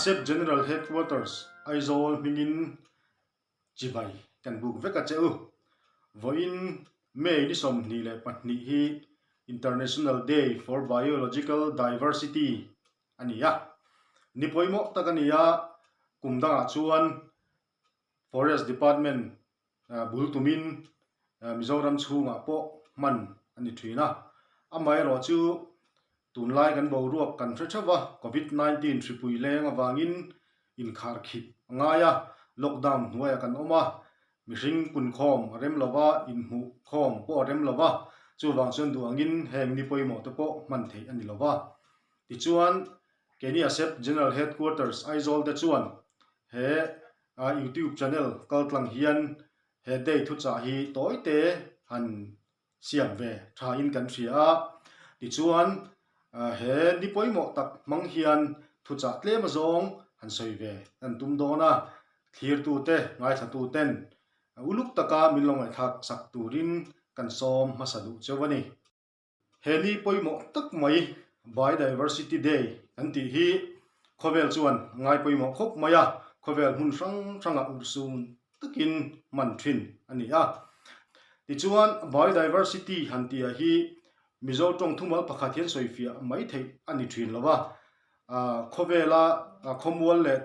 ASEP General Headquarters, Aizawl hmingin chibai kan buk vek a che u. Vawiin May ni 22 hi International Day for Biological Diversity a ni a. Ni pawimawh tak a ni a, kum dangah chuan Forest Department bul tumin Mizoram chhungah pawh hman a ni thin a. Amaherawh chu tunlai kan boruak kan hre theuh a, Covid 19 hripui leng avangin inkharkhip a ngai a, lockdown hnuaiah kan awm a, mihring punkhawm a rem lo va, inhmuh khawm pawh a rem lo va, chuvang chuan duh angin heng ni pawimawh te pawh hman theih a ni lo va. Tichuan, keini ASEP General Headquarters Aizawl te chuan he A YouTube channel kaltlang hian he day thuchah hi tawi te han siam ve tha in kan hria a, tichuan he ni pawimawh tak hmang hian thuchah tlem azawng han sawi ve kan tum dawn a, thlirtu te ngaithlatu ten uluk taka min lo ngaihthlak sak turin kan sawm hmasa duh cheu a ni. He ni pawimawh tak mai Biodiversity Day kan tih hi khawvel chuan ngai pawimawh khawp mai a, khawvel hmun hrang hrangah urhsun takin hman thin a ni a. Tichuan Biodiversity han tih ah hi Mizo tawng thumal pakhat hian sawifiah mai theih a ni thin lo va, Khawvela khawmual leh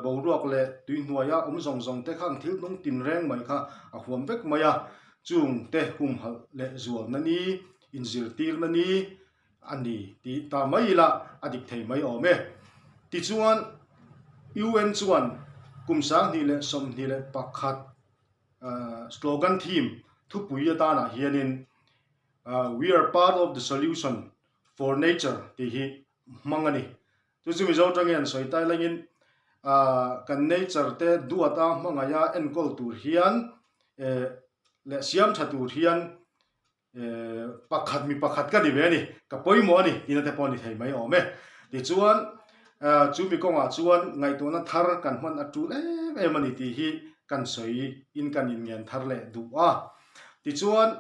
boruak leh tuihnuaia awm zawng zawng te kha an thil hnung tin reng mai kha a huam vek mai a, chung te humhalh leh zualna ni, inzirtirna ni a ni tih ta mai ila a dik thei mai awm e. Tichuan, UN chuan kum 2021 slogan theme thupui atanah hianin We are part of the solution for nature tih hi hmang a ni. Chu chu Mizo tangin an sawi tai langin kan nature te duata hmangaia enkawl tur hian leh siam tha tur hian pakhat mi pakhat ka ni ve a ni, ka pawimawh a ni tihna te pawh a ni thei mai awm e. Tichuan chu mi kawngah chuan ngaihtuahna thar kan hman a tul em em a ni tih hi kan sawi in kan inngen thar leh duh a. Tichuan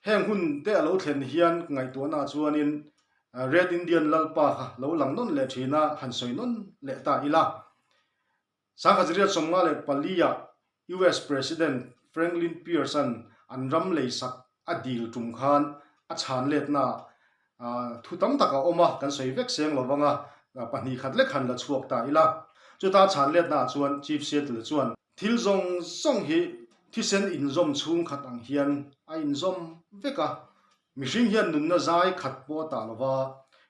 Heng hun te a lo thlen hian ngaihtuahna chuanin Red Indian Lalpa kha lo lang nawn leh thin a, han sawi nawn leh ta ila. 1954 ah US President Franklin Pierce-a'n an ram leisak a dil tum khan a chhan letna ah thu tam tak a awm a, kan sawi vek seng lo vang a, pahnih khat lek han la chhuak ta ila. Chuta chhan letna ah chuan Chief Seattle chuan, Thil zawng zawng hi thisen inzawm chhung khat ang hian a inzawm vek a, mihring hian nunna zai khat pawh a tah lo va,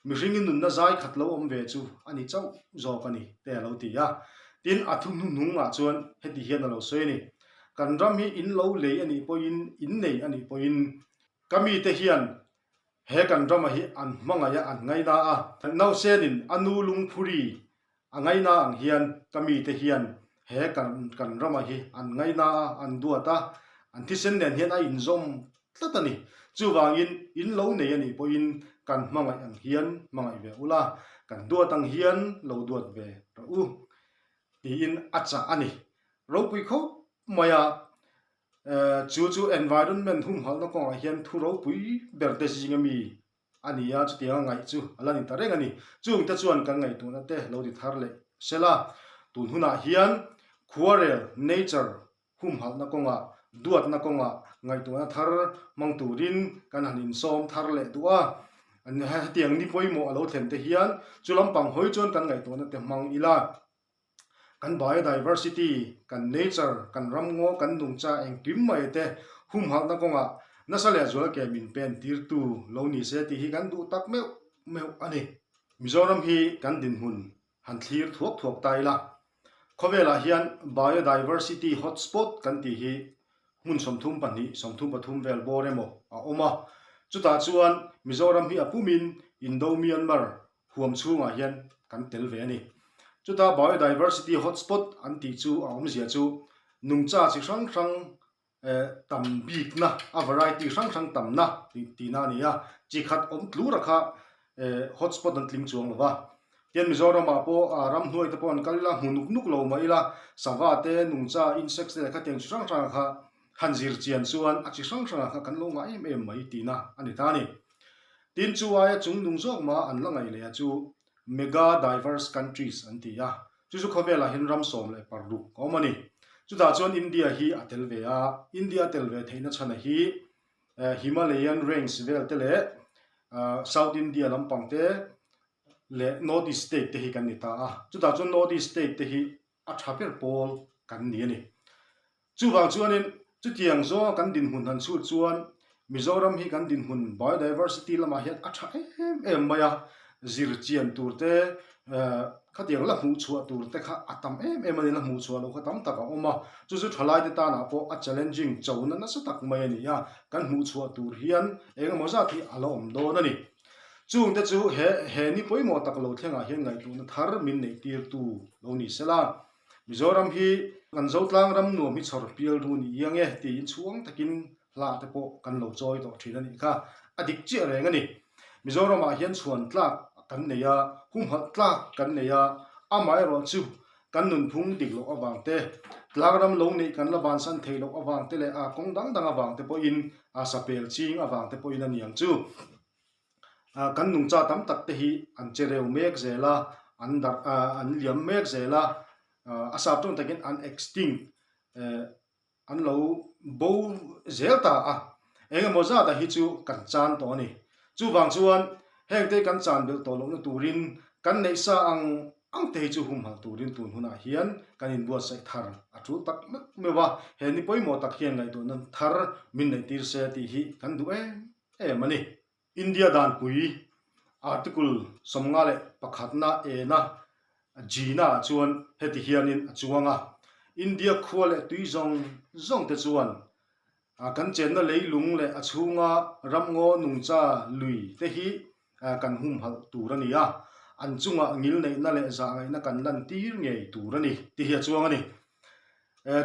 mihringin nunna zai khat lo awm ve chu a ni chauh zawk a ni, te a lo ti a. Tin, a thu hnuhnungah chuan heti hian a lo sawi a ni, Kan ram hi in lo lei a nih pawhin, in nei a nih pawhin, ka mite hian he kan rama hi an hmangaih a, an ngaina a, nausenin a nu lungphuri A ngaina ang hian ka mite hian he kan kan rama hi an ngaina a, an duat a, an thisen nen hian a inzawm tlat a ni. Chuvangin in lo nei a nih pawhin kan hmangaih ang hian hmangaih ve ula, kan duat ang hian lo duat ve rawh u tiin a chah a ni. Ropui khawp mai a, chu chu environment humhalhna kawngah hian thu ropui ber te zinga mi a ni a, chutianga ngaih chu a la ni ta reng a ni. Chungte chuan kan ngaihtuahna te lo ti thar leh sela, tun hunah hian khuarel, nature, humhalhna kawngah, duatna kawngah ngaihtuahna thar hmang turin kan han insawm thar leh duh a. Hetiang ni pawimawh a lo thlen te hian chu lampang hawi chuan kan ngaihtuahna te hmang ila. Kan biodiversity, kan nature, kan ramngaw, kan nungcha engkim mai te humhalhna kawngah nasa leh zual ke min pen tirtu lo ni se tih hi kan duh tak meuh meuh a ni. Mizoram hi kan dinhmun han thlir thuak thuak ta ila, khawvelah hian biodiversity hotspot kan tih hi hmun 32, 33 vel bawr emaw a awm a, chutah chuan Mizoram hi a pumin Indo-Myanmar huam chhungah hian kan tel ve a ni. Chuta biodiversity hotspot an tih chu a awmzia chu nungcha chi hrang hrang tam bikna, a variety hrang hrang tamna tihna a ni a, chi khat awm tlura kha hotspot an tling chuang lo va. Tian Mizoramah pawh ramhnuai te pawh an kal ila, hmu nuk nuk lo mah ila, sava te, nungcha, insects te leh khatiang chi hrang hrangah kha han zir chian chuan a chi hrang hrangah kha kan lo ngah em em mai tihna a ni ta a ni. Tin, chu aia chungnung zawk mah an la ngaih leh a chu Mega Diverse Countries an ti a. Chu chu khawvelah hian ram 16 a awm a ni. Chutah chuan India hi a tel ve a, India a tel ve theihna chhana hi Himalayan range vel te leh South India lampang te leh North East state te hi kan ni ta a. Chutah chuan North East state te hi a tha ber pawl kan ni a ni. Chuvang chuanin chutiang zawnga kan dinhmun han chhut chuan Mizoram hi kan dinhmun biodiversity lamah hian a tha em em mai a, zir chian tur te khatiang la hmuh chhuah tur te kha a tam em em a ni, la hmuh chhuah loh kha tam tak a awm a, chu chu thalaite tanah pawh a challenging chona nasa tak mai a ni a, kan hmuh chhuah tur hian eng emaw zat hi a la awm dawn a ni. Chungte chu he he ni pawimawh tak lo thlengah hian ngaihtuahna thar min neih tirtu lo ni sela. Mizoram hi kan Zotlang ram nuam hi chhawr pial ru ni iang e tiin chhuang takin hla te pawh kan lo chawi tawh thin a nih kha. A dik chiah reng a ni. Mizoramah hian chhuan tlak kan nei a, humhalh tlak kan nei a, amaherawh chu Kan nunphung dik loh avang te, tlangram lo neih kan la vansan theih loh avang te leh a kawng dang dang avang te pawhin a sapel ching avang te pawhin a niang chu. Kan nungcha tam tak te hi an che reu mek zel a, an darh an liam mek zel a, a sap tawng takin an extinct An lo bo zel ta a, eng emaw zat ah hi chu kan chan tawh a ni. Chuvang chuan hengte kan chan belh tawh lohna turin kan neih sa ang ang te hi chu humhalh turin tun hunah hian kan inbuatsaih thar a tul tak meuh meuh a, he ni pawimawh tak hian ngaihtuahna thar min neih tir se tih hi kan duh em em a ni. India danpui Article 51na ena Gina ah chuan heti hianin a chuang a, India khua leh tui zawng zawng te chuan kan chenna leilung leh a chhunga ramngaw nungcha lui te hi kan humhalh tur a ni a, an chungah ngilneihna leh zahngaihna kan lantir ngei tur a ni tih hi a chuang a ni.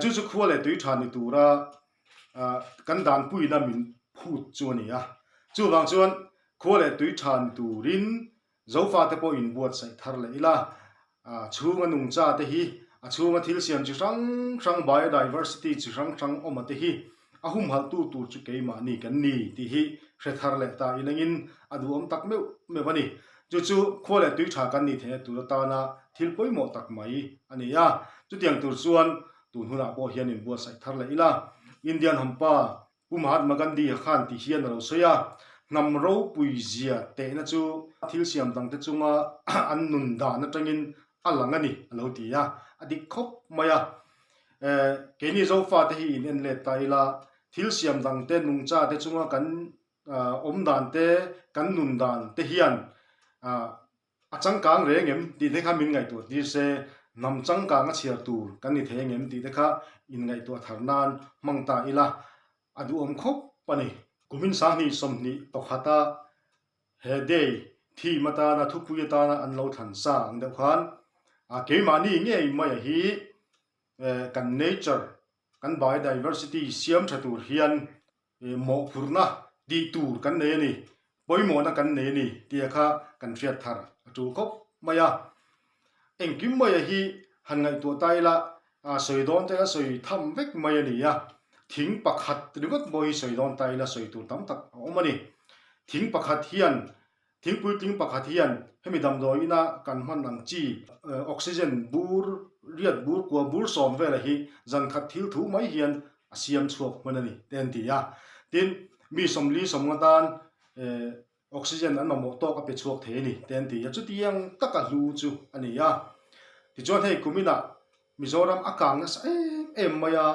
Chu chu khua leh tui tha ni tura kan danpuina min phut chu a ni a. Chuvang chuan khua leh tui tha ni turin Zofate pawh inbuatsaih thar leh ila, chhunga nungcha te hi a chhunga thil siam chi hrang hrang biodiversity chi hrang hrang awm a te hi a humhalhtu tur chu keimahni kan ni tih hi hre thar leh ta ilangin a duhawm tak meuh meuh a ni. Chu chu khua leh tui tha kan nih theihna tur atana thil pawimawh tak mai a ni a. Chutiang tur chuan tun hunah pawh hian inbuatsaih thar leh ila, Indian hampa Pu Mahatma Gandhi a khan tih hian a lo sawi a, hnam ropui zia tehna chu thil siam dangte chunga an nun dan atangin a lang a ni a lo ti a, a dik khawp mai a. Keini Zofate hi in en let ta ila, thil siam dangte nungcha te chunga kan awm dan te, kan nun dan te hian A changkang reng em tih te kha min ngaihtuah tir se, hnam changkang a chhiar tur kan ni thei angem tih te kha inngaihtuah thar nan hmang ta ila a duhawm khawp a ni. Kumin 2021 a he day theme atana thupui atana an lo thlan sa ang deuh khan keimahni ngei maia hi kan nature kan biodiversity siam tha tur hian Mawhphurhna tih tur kan nei a ni, pawimawhna kan nei a ni tia kha kan hriat thar a tul khawp mai a. Engkim maia hi han ngaihtuah ta ila sawi dawn te a sawi tham vek mai a ni a, thing pakhat ringawt pawh hi sawi dawn ta ila sawi tur tam tak a awm a ni. Thing pakhat hian Thing puitling pakhat hian hemi damdawi ina kan hman ang chi oxygen bur riat bur kua bur sawm vela hi zan khat thil thu mai hian a siam chhuak hman a ni te an ti a. Tin, mi 40 sawmnga tan oxygen an mamawh tawk a pe chhuak thei a ni te an ti a. Chutiang taka hlu chu a ni a. Tichuan hei kuminah Mizoram a kang nasa em em mai a,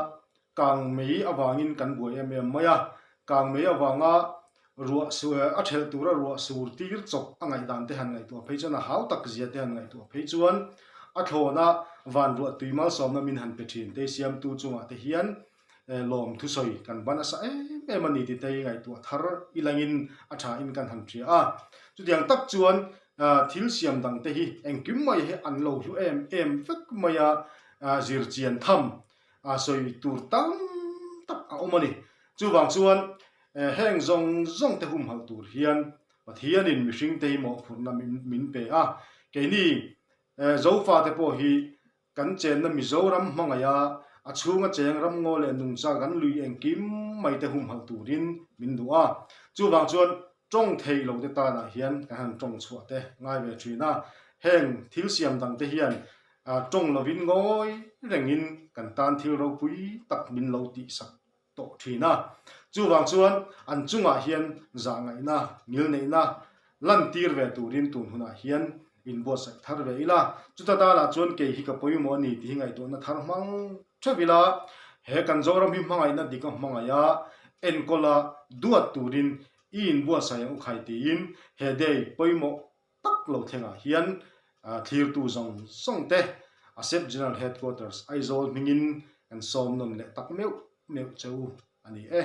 kang mei avangin kan buai em em mai a, kang mei avanga ruah a thelh tura ruah sur tir chawp a ngaihdan te han ngaihtuah phei chuan a hau tak zia te han ngaihtuah phei chuan a thlawna van ruah tui malsawmna min han pe thin te siamtu chungah te hian lawm thusawi kan va nasa em em a ni tih te hi ngaihtuah thar ilangin a thain kan han hria a. Chutiang tak chuan thil siam dang te hi engkim mai hi an lo hlu em em vek mai a, zir chian tham sawi tur tam tak a awm a ni. Chuvang chuan heng zawng zawng te humhalh tur hian Pathianin mihring te hi mawhphurhna min pe a, keini Zofate pawh hi Kan chenna Mizoram hmangaih a, a chhunga cheng ramngaw leh nungcha kan lui engkim mai te humhalh turin min duh a. Chuvang chuan tawng thei lo te tanah hian kan han tawng chhuah te ngai ve thin a. Heng thil siam dang te hian Tawng lovin ngawi rengin kan tan thil ropui tak min lo tihsak tawh thin a. Chuvang chuan an chungah hian zahngaihna, ngilneihna lantir ve turin tun hunah hian inbuatsaih thar ve ila. Chuta talah chuan kei hi ka pawimawh a ni tih hi ngaihtuahna thar hmang theuh ila, he kan Zoram hi hmangaihna dik a hmangaiha enkawla duat turin i inbuatsaih ang u khai tiin he day pawimawh tak lo thlengah hian thlirtu zawng zawng te ASEP General Headquarters Aizawl hmingin kan sawm nawn leh tak meuh meuh che u a ni e.